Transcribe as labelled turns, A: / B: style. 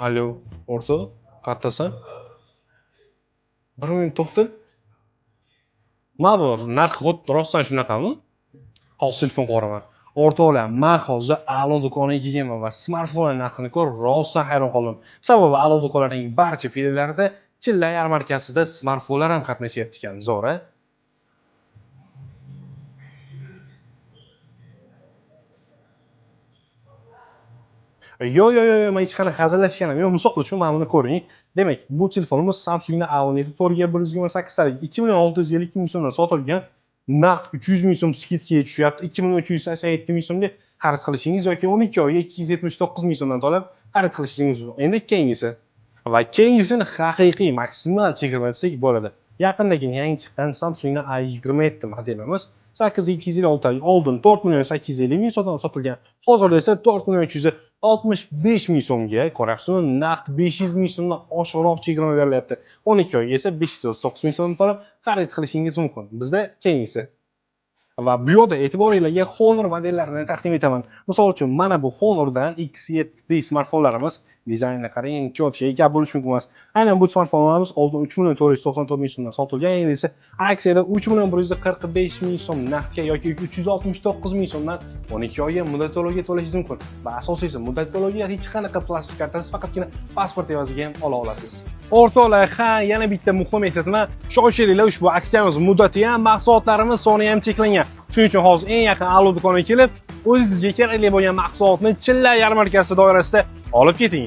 A: Alo, o'rtoq, qayerdasan? Bir minut to'xta. Nima bu, narxi xuddi rostdan shunaqami? Hozir telefon qilyapman. O'rtoqlar, man hozir A'lo do'koniga kelganman va smartfonlar narxini ko'rib rostdan hayron qoldim. Sababi A'lo do'konlarining barcha filiallarida chilla yarmarkasida smartfonlar ham qatnashyapti ekan. Zo'r, a? Yo'q, yo'q, yo'q, man hech qanaqa hazillashganim yo'q. Misol uchun mana buni ko'ring. Demak, bu telefonimiz Samsung'ning A17 4G 128 talik 2 652 ming so'mdan sotilgan. Naqd 300 ming so'm skidkaga tushyapti. 2 387 ming so'mga xarid qilishingiz yoki 12 oyga 279 ming so'mdan to'lab xarid qilishingiz mumkin. Endi keyingisi. Va keyingisini haqiqiy maksimal chegirma desak bo'ladi. Yaqindagina yangi chiqqan Samsung'ning A27 modelimiz 8256 talik oldin 4 850 ming so'mdan sotilgan. Hozirda esa 4 365 ming so'mga ko'ryapsizmi, naqd 500 ming so'mdan oshiqroq chegirma berilyapti. 12 oyga esa 539 ming so'mdan to'lab xarid qilishingiz mumkin. Bizda keyingisi. Va bu yoqda e'tiboringlarga Honor modellarini taqdim etaman. Misol uchun mana bu Honordan X7D smartfonlarimiz dizaynini qarang, cho'tga gap bo'lishi mumkin emas. Aynan bu smartfonlarimiz oldin 3 494 ming so'mdan sotilgan, endi esa aksiyada 3 145 ming so'm naqdga yoki 369 ming so'mdan 12 oyga muddat to'loviga to'lashingiz mumkin. Va asosiysi, muddat to'loviga hech qanaqa plastik kartasiz, faqatgina pasport evaziga ham ola olasiz. O'rtoqlar, ha, yana bitta muhim eslatma. Shoshilinglar, ushbu aksiyamiz muddati ham, mahsulotlarimiz soni ham cheklangan. Shuning uchun hozir eng yaqin A'lo do'koniga kelib, o'zingizga kerakli bo'lgan mahsulotni chilla yarmarkasi doirasida olib keting.